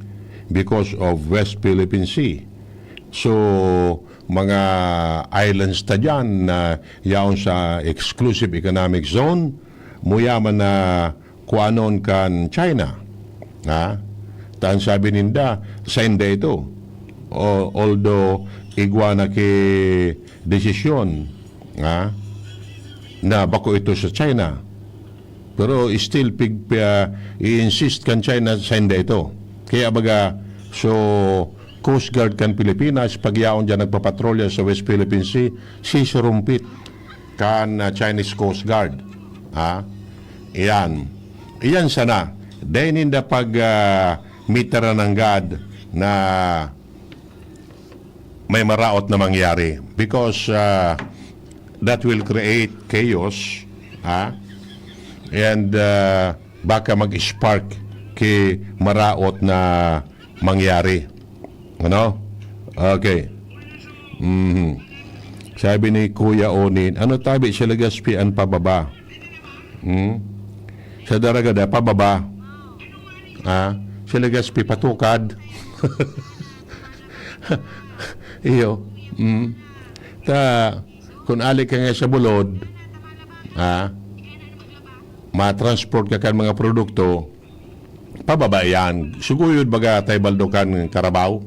Because of West Philippine Sea. So, mga islands ta dyan na yaon sa exclusive economic zone, muyaman na kuanon kan China. Ha? Tan sabi ninda, sainda ito. O, although igwa na ki desisyon, ha? Na bako ito sa China. Pero still, pig, pi-, ah, i-insist kan China, sainda ito. Kaya baga, so, Coast Guard kan Pilipinas, pag yaon dyan nagpapatrolya sa West Philippine Sea, sisirumpit kan, ah, Chinese Coast Guard. Ha? Iyan. Iyan sana. Dahil ninda pag, ah, mitaran ng God na may maraot na mangyari. Because, ah, that will create chaos. Ha? And, ah, baka mag-spark ki maraot na mangyari. Ano? Okay. Mhm. Sabi ni Kuya Onin, "Ano tabi sa Legazpi an pababa?" Hmm? Sa Daragada, pababa. Ah, sa Legazpi, patukad. Iyo. Hmm. Ta, kung ali ka nga sa bulod, ah, matransport ka kan mga produkto, pababa yan. Suguyod baga ta ibaldo kan karabaw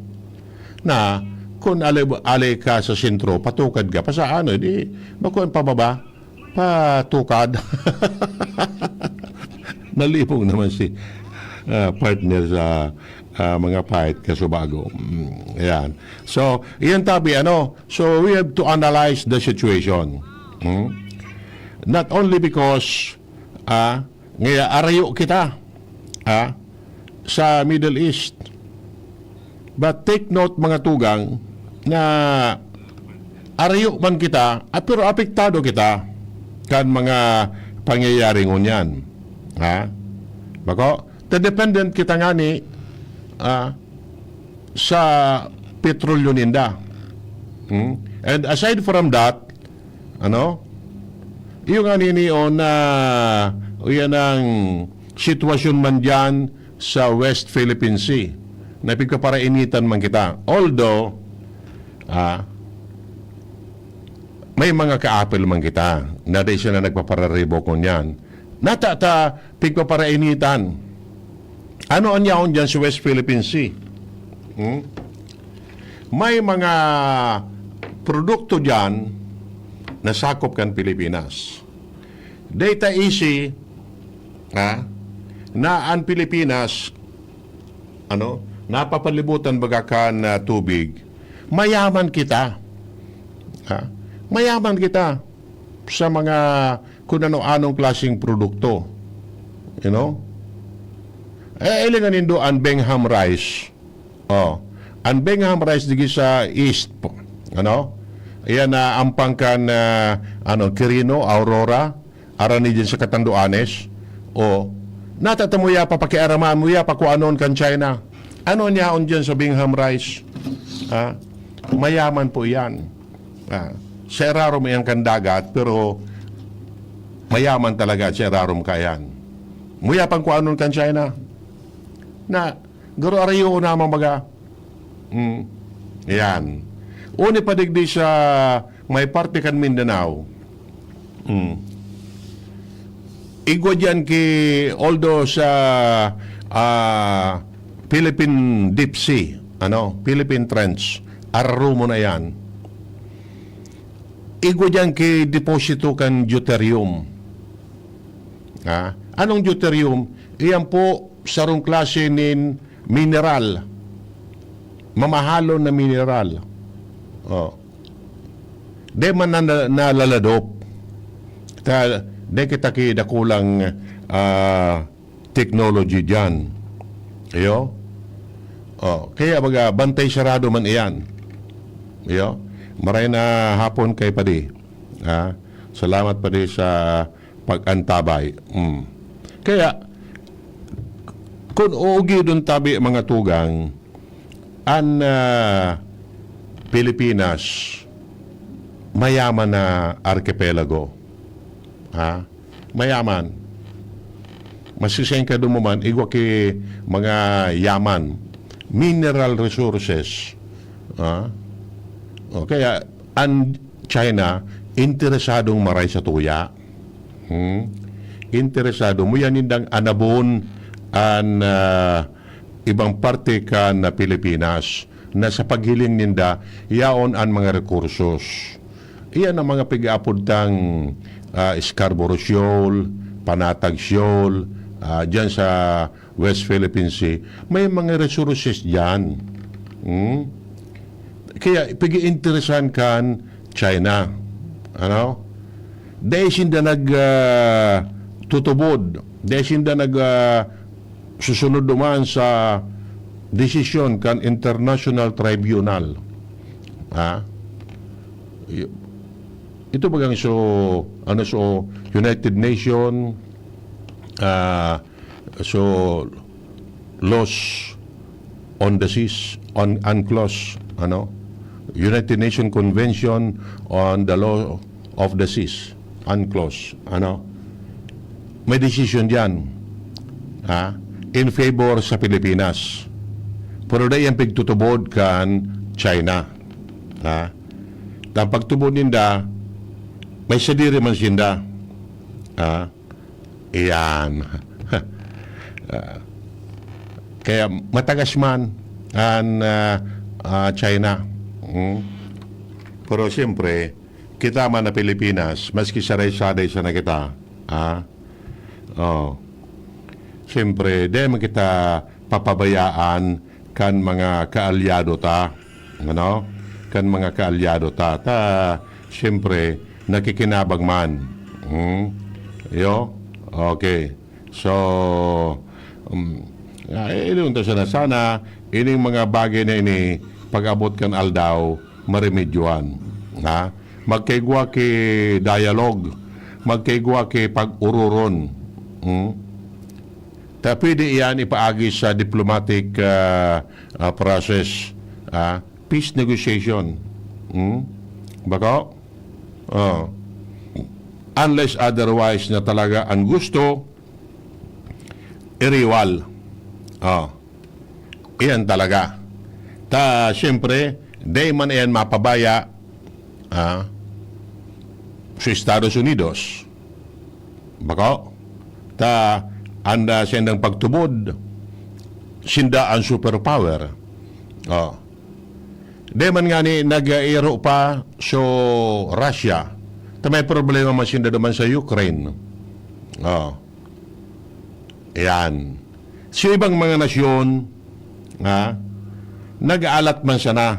na kun ali, ali ka sa sentro, patukad ka, pasaano, di, bako ang pababa, patukad. Nalibog naman si, ah, partner sa, ah, mga pahit kasubago. Mm, ayan. So, iyan tabi, ano, so we have to analyze the situation. Hmm? Not only because, ah, ngaya arayo kita, ah, sa Middle East. But take note, mga tugang, na arayo man kita, ah, pero apektado kita kan mga pangyayari ngunyan. Ha? Bako, ta dependent kita ngani, ah, sa petrolyo ninda. Hmm? And aside from that, ano, iyo ngani ni on na, iyan ang sitwasyon man diyan sa West Philippine Sea, na pigpaparainitan man kita. Although, ah, may mga kaapil man kita na dai sila nagpapararibok ngunyan. Nata ta pigpaparainitan. Ano an yaon diyan sa West Philippine Sea? Hmm? May mga produkto diyan na sakop kan Pilipinas. Data easy, ha, na an Pilipinas, ano, napapalibutan baga kan, ah, tubig. Mayaman kita. Ha? Mayaman kita sa mga kun ano-anong klaseng produkto. You know? Eh, ilingan nindo an Bingham rice. Oh, an Bingham rice digi sa East po. Ano? Iyan na ampang kan, ah, ano, Quirino, Aurora, arani din sa Catanduanes. O, natata mo ya pa pakiaraman mo ya pa kung anon kan China. Ano niyaon diyan sa Bingham rice? Ha? Mayaman po iyan. Ah, sa irarom iyan kan dagat, pero mayaman talaga sa irarom kaiyan. Muya pang kung anon kan China. Na, garo arayo na mga baga. Hmm. Yan. Uni pa digdi sa may parte kan Mindanao. Hmm. Igwa diyan ki, although sa, ah, Philippine Deep Sea, ano, Philippine Trench, ararumo na yan. Igwa diyan ki deposito kan deuterium. Ha? Anong deuterium? Iyan po, sarong klase nin mineral. Mamahalon na mineral. Oh. Di man na, na, nalaladop. Ta, di kita ki dakulang, ah, technology diyan. Iyo? Oh, kaya baga, bantay sarado man iyan. Iyo? Maray na hapon kay Padi. Ha? Salamat, Padi, sa pag-antabay. Mm. Kaya, kun uugidon tabi, mga tugang, an, ah, Pilipinas, mayaman na arkipelago. Ha? Mayaman. Masisengka duman, igwa ki mga yaman, mineral resources. Ha? O, kaya, an China, interesadong maray sa tuya. Hmm? Interesado. Muya nindang anabon an, ah, ibang parte kan Pilipinas na sa paghiling ninda, yaon an mga rekursos. Iyan ang mga pig-aapod tang, ah, Scarborough Shoal, Panatag Shoal, ah, dyan sa West Philippine Sea. May mga resources dyan. Hmm? Kaya pag-iinteresan kan China. Ano? Dai sinda nag, ah, tutubod. Dai sinda nag, ah, susunod duman sa desisyon kan International Tribunal. Ha? Y-, ito bagang so, ano, so United Nation, ah, so laws on the seas, on UNCLOS, ano? United Nations Convention on the Law of the Seas, UNCLOS, ano? May decision diyan, ha? In favor sa Pilipinas. Pero dai yan pigtutubod kan China. Ha? Ang pagtubod ninda, may sadiri man sinda. Ha? Iyan. Ah, kaya matagas man an, ah, ah, China. Hmm? Pero siyempre, kita man na Pilipinas, maski saray-saray sana kita, ah, oh, siyempre, di man kita papabayaan kan mga kaalyado ta, ano? Kan mga kaalyado ta. Ta, siyempre, nakikinabang man. Hmm? Yo? Okay. So, um, ah, eh, iyon ta sana. Sana, ining mga bagay na ini, pag-abot kan aldaw, maremedyohan. Ha? Magkaigwa ki dialogue. Magkaigwa ki pag-ururon. Hmm? Ta pwede iyan ipaagi sa diplomatic, ah, ah, process, ah, peace negotiation. Hmm? Bako? Oh. Unless otherwise na talaga ang gusto, iriwal. Oh. Iyan talaga. Ta, siyempre, di man iyan mapabaya, ah, sa Estados Unidos. Bako? Ta, anda sindang pagtubod, sinda ang superpower. Oh. Di man ngani nag-iro pa so Russia. Ta may problema man sinda duman sa Ukraine. Oh. Ayan. Sa ibang mga nasyon, ha, nag-aalat man sana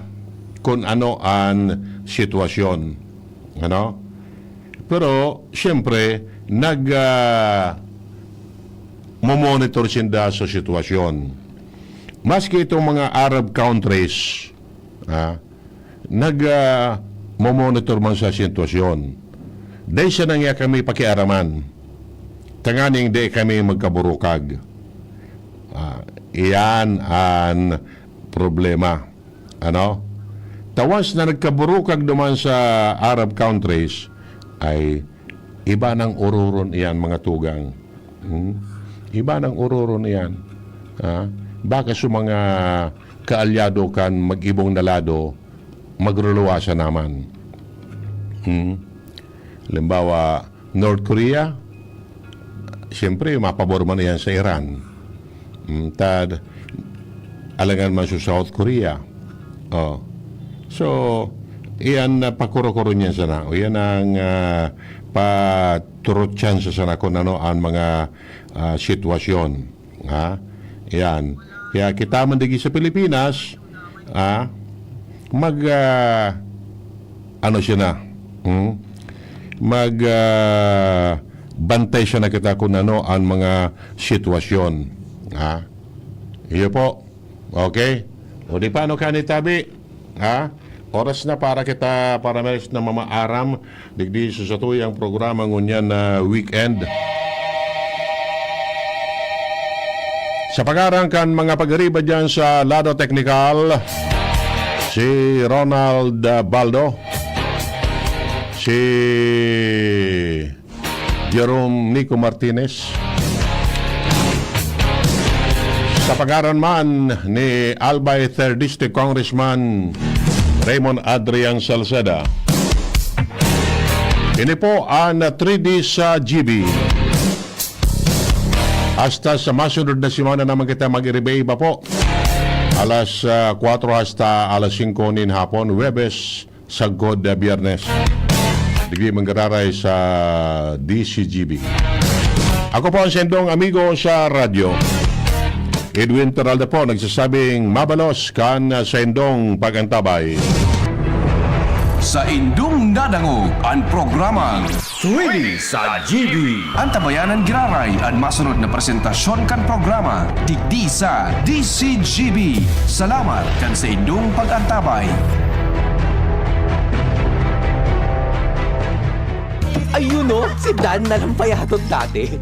kung ano an sitwasyon. Ano? Pero, siyempre, nag, ah, momonitor sinda sa sitwasyon. Maski itong mga Arab countries, ha, nag, ah, momonitor man sa sitwasyon. Dai sana niya kami pakiaraman, tanganing dai kami magkaburukag. Ah, iyan an problema. Ano? Ta once na nagkaburukag duman sa Arab countries, ay iba nang ururon iyan, mga tugang. Hmm? Iba nang ururon iyan. Ha? Baka sa mga kaalyado kan mag-ibong na lado, magruluwa sa naman. Hmm? Halimbawa, North Korea, siyempre, mapabor man iyan sa Iran. Hmm, tad, alangan man sa South Korea. Oh. So, iyan na pakuro-kuro niyan sana. O, iyan ang, ah, paturutyan sa sana kung ano ang mga, ah, sitwasyon. Ha? Yan. Kaya kita man digi sa Pilipinas, ah, mag, ah, ano siya na, hmm? Mag, ah, bantay siya na kita kung ano ang mga sitwasyon. Ha? Iyo po. Okay? O di paano ka ni Tabi? Ha? Oras na para kita, para meres na mamaaram, digdi sa satuyang programa ngunyan na weekend. Sa pag-arang kan mga pag-ariba dyan sa lado teknikal, si Ronald, ah, Baldo, si Jerome Nico Martinez. Sa pangaran man ni Albay Third District Congressman Raymond Adrian Salceda. Ini po ang three D sa G B. Hasta sa masunod na semana naman kita mag-iriba-iba po. Alas, ah, kwatro hasta alas singko nin hapon, Huwebes, sagkod na Biyernes. Digdi manggararay sa D C G B. Ako po ang sendong amigo sa radyo. Edwin Peralta po nagsasabing mabalos kan sa indong pag-antabay. Sa indong nadangog an programang Three D sa G B. Antabayanan giraray an masunod na presentasyon kan programa digdi sa D C G B. Salamat kan sa indong pag-antabay. Ayun, oh, si Dan na lang payatot dati.